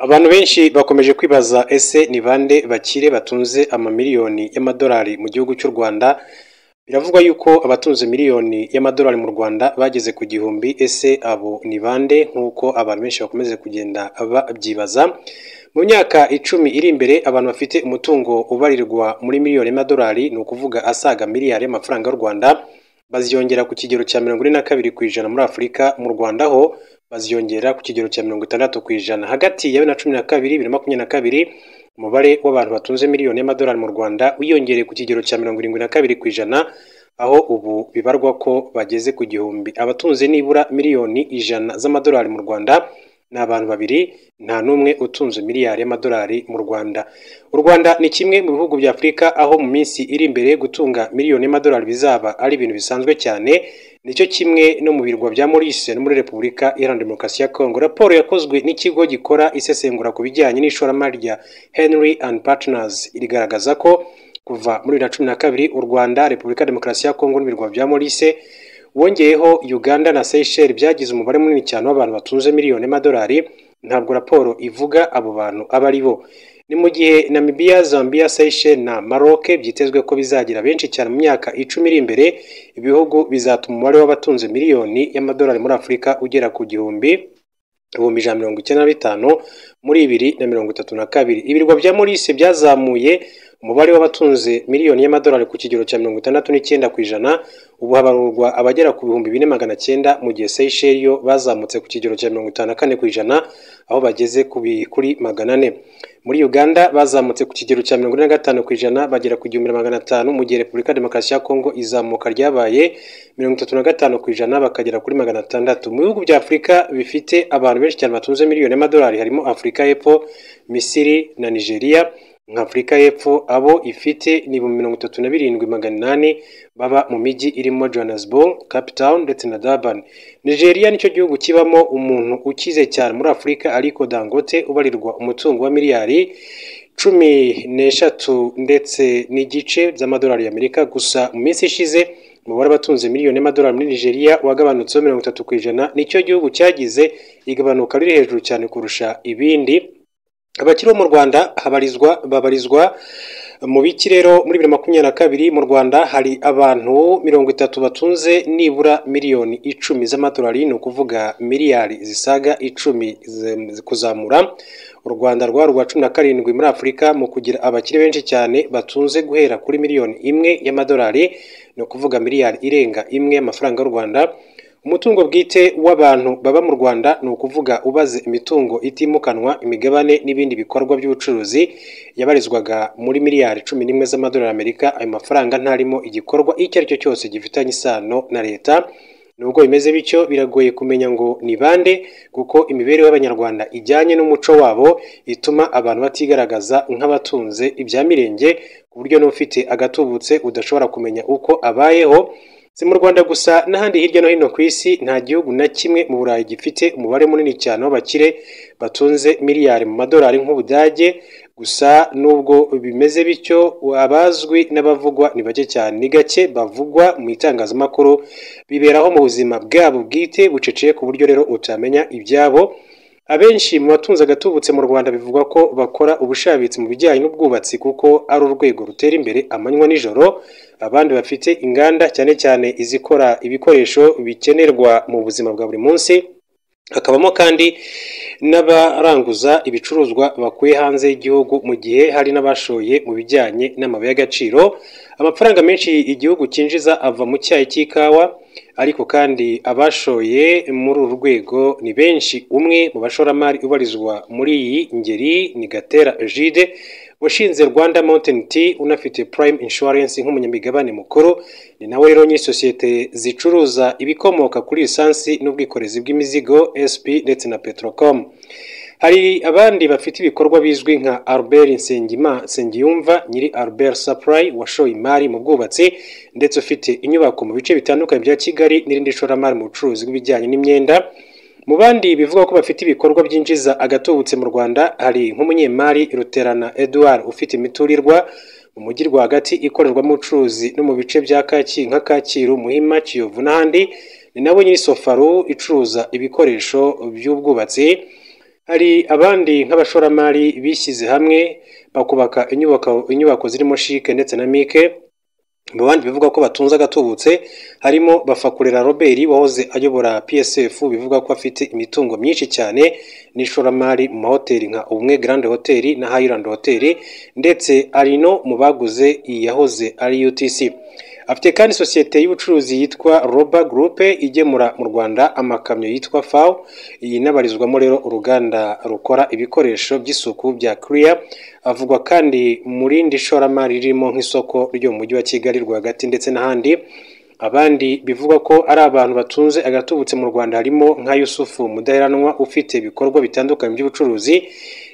Abantu benshi bakomeje kwibaza ese ni bande bakire batunze amamiliyoni y'amadolari mu gihugu cy'u Rwanda. Biravugwa yuko abatunze miliyoni y'amadolari mu Rwanda bageze ku 1000. Ese abo ni bande? Nk'uko abantu benshi bakomeze kugenda babyibaza. Mu myaka 10 iri imbere, abantu bafite umutungo ubarirwa muri miliyoni y'amadolari, ni ukuvuga asaga miliyari y'amafaranga y'u Rwanda, baziyongera ku kigero cya 42% muri Afurika. Mu Rwanda ho baziyongera ku kigero cya 60%. Hagati ya 2012 2022, umubare w'abantu batunze miliyoni y'amadolari mu Rwanda wiyongereye ku kigero cya 72%, aho ubu bibarwa ko bageze ku 1000. Abatunze nibura miliyoni 100 z'amadolari mu Rwanda ni abantu babiri, nta n'umwe utunze miliyari y'amadolari mu Rwanda. U Rwanda ni kimwe mu bihugu bya Afurika aho mu minsi iri imbere gutunga miliyoni y'amadolari bizaba ari ibintu bisanzwe cyane. Nicyo kimwe no mu birwa bya Maurice no muri Repubulika Iharanira Demokarasi ya Kongo. Raporo yakozwe n'ikigo gikora isesengura ku bijyanye n'ishoramari rya Henry and Partners irigaragaza ko kuva muri 2012 u Rwanda, Repubulika Demokarasi ya Kongo n'ibirwa bya Maurice, wongeyeho Uganda na Seychelles, byagize umubare munini cyane w'abantu batunze miliyoni y'amadolari. Ntabwo raporo ivuga abo bantu abo ari bo. Ni mu gihe Namibia, Zambia, Seychelles na Maroc byitezwe ko bizagira benshi cyane mu myaka 10 iri imbere. Ibihugu bizatuma umubare w'abatunze miliyoni y'amadolari muri Afurika ugera ku 1,195 muri 2032. Ibirwa bya Maurice byazamuye umubare w'abatunze miliyoni y'amadolari ku kigero cya 69%, ubu habarurwa abagera ku 4,900, mu gihe Seychelles yo bazamutse ku kigero cya 54%, aho bageze kuri 400. Muri Uganda bazamutse ku kigero cya 45% bagera ku 1,500, mu gihe Repubulika Demokarasi ya Kongo izamuka ryabaye 35% bakagera kuri 600. Mu bihugu bya Afurika bifite abantu benshi cyane batunze miliyoni y'amadolari harimo Afurika y'Epfo, Misiri na Nigeria. Nka Afurika y'Epfo abo ifite ni 37,800 baba mu mijyi irimo Johannesburg, Cape Town ndetse na Durban. Nigeria nicyo gihugu kibamo umuntu ukize cyane muri Afurika, ariko Dangote ubarirwa umutungo wa miliyari 13 ndetse n'igice by'amadolari y'Amerika. Gusa mu minsi ishize umubare w'abatunze miliyoni y'amadolari muri Nigeria wagabanutseho 30%. Nicyo gihugu cyagize igabanuka riri hejuru cyane kurusha ibindi. Abakiri bo mu Rwanda babarizwa mu biki rero? Muri 2022 mu Rwanda hari abantu 30 batunze nibura miliyoni 10 z'amadolari, ni ukuvuga miliyari zisaga 10 kuzamura. U Rwanda rwari urwa 17 muri Afurika mu kugira abakire benshi cyane batunze guhera kuri miliyoni 1 y'amadolari, ni ukuvuga miliyari irenga 1 y'amafaranga y'u Rwanda. Umutungo bwite w'abantu baba mu Rwanda, ni ukuvuga ubaze imitungo itimukanwa, imigabane n'ibindi bikorwa by'ubucuruzi, yabarizwaga muri miliyari 11 z'amadolari y'Amerika. Ayo mafaranga ntarimo igikorwa icyo ari cyo cyose gifitanye isano na leta. Nubwo bimeze bityo, biragoye kumenya ngo ni bande, kuko imibereho y'Abanyarwanda ijyanye n'umuco wabo ituma abantu batigaragaza nk'abatunze ibya mirenge, ku buryo n'ufite agatubutse udashobora kumenya uko abayeho. Si mu Rwanda gusa, n'ahandi hirya no hino ku isi. Nta gihugu na kimwe mu Burayi gifite umubare munini cyane w'abakire batunze miliyari mu madolari nk'Ubudage. Gusa nubwo bimeze bityo, abazwi n'abavugwa ni bake cyane, ni gake bavugwa mu itangazamakuru, biberaho mu buzima bwabo bwite buceceye, ku buryo rero utamenya ibyabo. Abenshi mu batunze agatubutse mu Rwanda bivugwa ko bakora ubushabitsi mu bijyanye n'ubwubatsi, kuko ari urwego rutera imbere amanywa n'ijoro. Abandi bafite inganda, cyane cyane izikora ibikoresho bikenerwa mu buzima bwa buri munsi. Hakabamo kandi n'abaranguza ibicuruzwa bakuye hanze y'igihugu, mu gihe hari n'abashoye mu bijyanye n'amabuye y'agaciro. Amafaranga menshi igihugu cyinjiza ava mu cyayi cy'ikawa, ariko kandi abashoye muri uru rwego ni benshi. Umwe mu bashoramari ubarizwa muri iyi ngeri ni Gatera Egide, washinze Rwanda Mountain Tea, unafite Prime Insurance nk'umunyamigabane mukuru. Ni nawe rero nyiri sosiyete zicuruza ibikomoka kuri lisansi n'ubwikorezi bw'imizigo SP ndetse na Petrocom. Hari abandi bafite ibikorwa bizwi nka Albert Nsengiyumva, nyiri Albert Supply, washoye imari mu bwubatsi ndetse ufite inyubako mu bice bitandukanye bya Kigali, n'irindi shoramari mu bucuruzi bw'ibijyanye n'imyenda. Mu bandi bivuga ko bafite ibikorwa byinjiza agatubutse mu Rwanda hari nk'umunyemari Ruterana Edouard, ufite imiturirwa mu mujyi rwagati ikorerwamo ubucuruzi no mu bice bya Kacyiru nka Kacyiru, Muhima, Kiyovu n'ahandi. Ni nawe nyiri Sofaru icuruza ibikoresho by'ubwubatsi. Hari abandi nk'abashoramari bishyize hamwe bakubaka inyubako zirimo Chic ndetse na Mike. Mu bandi bivuga ko batunze agatubutse harimo Bafakurera Robert wahoze ayobora PSF, bivuga ko afite imitungo myinshi cyane n'ishoramari mu mahoteli nka Ubumwe Grand Hotel na Highland Hotel, ndetse ari no mu baguze iyahoze ari UTC. Afite kandi sosiyete y'ubucuruzi yitwa Roba Group igemura mu Rwanda amakamyo yitwa FAW, iyi inabarizwamo rero uruganda rukora ibikoresho by'isuku bya Clear. Avugwa kandi mu rindi shoramari ririmo nk'isoko ryo mu mujyi wa Kigali rwagati ndetse n'ahandi. Abandi bivugwa ko ari abantu batunze agatubutse mu Rwanda harimo nka Yusufu Mudaheranwa ufite ibikorwa bitandukanye by'ubucuruzi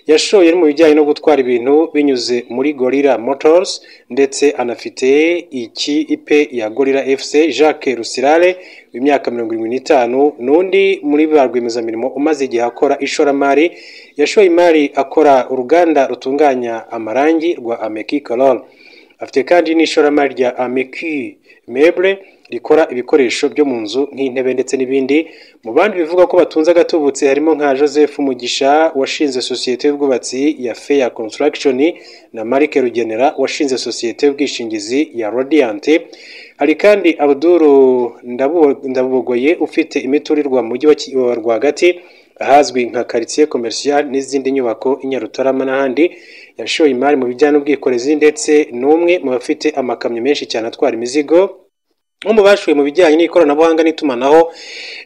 yashoye mu bijyanye no gutwara ibintu binyuze muri Gorilla Motors, ndetse anafite ikipe ya Gorilla FC. Jacques Rusirare w'imyaka 75 n'undi muri ba rwiyemezamirimo umaze igihe akora ishoramari, yashoye imari akora uruganda rutunganya amarangi rwa Ameki Color. Afite kandi n'ishoramari rya Ameki Meuble rikora ibikoresho byo mu nzu nk'intebe ndetse n'ibindi. Mu bandi bivuga ko batunze agatubutse harimo nka Joseph Mugisha washinze sosiyete y'ubwubatsi ya Fair Construction na Marc Rugenera washinze sosiyete y'ubwishingizi ya Radiant. Hari kandi Abdul Ndabugoye ufite imiturirwa mu mujyi wa rwagati ahazwi nka Quartier Commercial n'izindi nyubako i Nyarutarama n'ahandi. Yashoye imari mu bijyanye n'ubwikorezi ndetse n'umwe mu bafite amakamyo menshi cyane atwara imizigo. Nko mu bashoye mu bijyanye n'ikoranabuhanga n'itumanaho,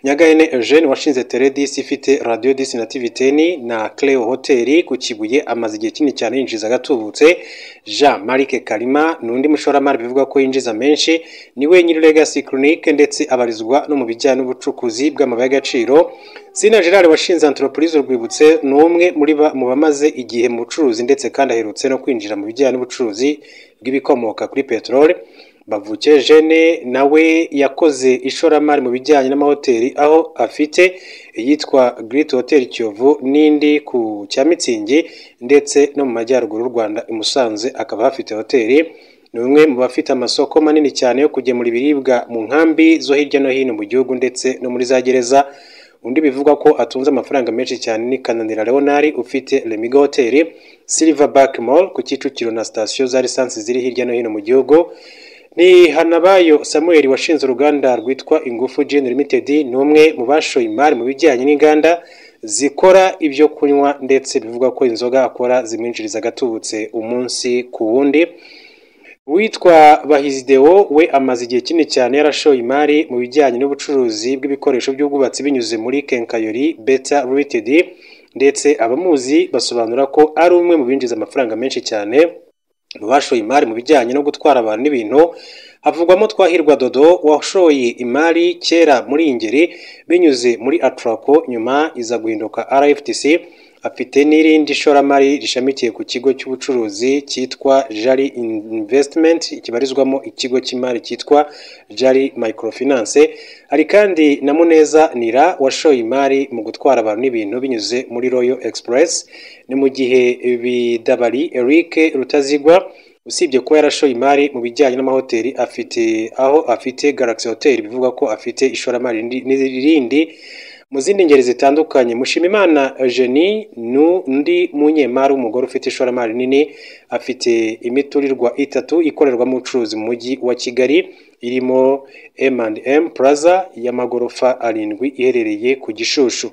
Nyagahene Eugene washinze Teledis ifite Radio 10 na TV10 na Cleo Hotel ku Kibuye, amaze igihe kinini cyane yinjiza agatubutse. Jean Marc Kalima ni undi mushoramari bivuga ko yinjiza menshi, ni we nyiri Legacy Clinic ndetse abarizwa no mu bijyanye n'ubucukuzi bw'amabuye y'agaciro. Sina Gerard washinze Entreprise Urwibutso ni umwe muri mu bamaze igihe mu bucuruzi ndetse kandi aherutse no kwinjira mu bijyanye n'ubucuruzi bw'ibikomoka kuri peteroli. Bavuke Jeune nawe yakoze ishoramari mu bijyanye n'amahoteli aho afite iyitwa Great Hotel Kiyovu n'indi ku Cyamitsingi ndetse no mu majyaruguru y'u Rwanda i Musanze akaba hafite hoteli. Ni umwe mu bafite amasoko manini cyane yo kugemura ibiribwa mu nkambi zo hirya no hino mu gihugu ndetse no muri za gereza. Undi bivugwa ko atunze amafaranga menshi cyane ni Kananira Leonard ufite Lemigo Hotel, Silverback Mall ku Kicukiro na sitasiyo za lisansi ziri hirya no hino mu gihugu. Ni Hanabayo Samuel washinze uruganda rwitwa Ingufu Gin Limited, ni umwe mu bashoye imari mu bijyanye n'inganda zikora ibyo kunywa ndetse bivugwa ko inzoga akora zimwinjiriza agatubutse umunsi ku wundi. Uwitwa Bahizideo we amaze igihe kinini cyane yarashoye imari mu bijyanye n'ubucuruzi bw'ibikoresho by'ubwubatsi binyuze muri Kenkayori Beta Limited, ndetse abamuzi basobanura ko ari umwe mu binjiza amafaranga menshi cyane. Mu bashoye imari mu bijyanye no gutwara abantu n'ibintu havugwamo Twahirwa Dodo washoye imari kera muri iyi ngeri binyuze muri Atraco, nyuma iza guhinduka RFTC. Afite n'irindi shoramari rishamikiye ku kigo cy'ubucuruzi cyitwa Jari Investment kibarizwamo ikigo cy'imari cyitwa Jari Microfinance. Hari kandi na Muneza Nira washoye imari mu gutwara abantu n'ibintu binyuze muri Royal Express. Ni mu gihe Bidabari Eric Rutazigwa usibye kuba yarashoye imari mu bijyanye n'amahoteli, afite aho afite Galaxy Hotel, bivuga ko afite ishoramari n'irindi mu zindi ngeri zitandukanye. Mushimimana Eugenie n'undi munyemari w'umugore ufite ishoramari nini, afite imiturirwa 3 ikorerwamo ubucuruzi mu mujyi wa Kigali irimo M&M Plaza y'amagorofa 7 iherereye ku Gishushu.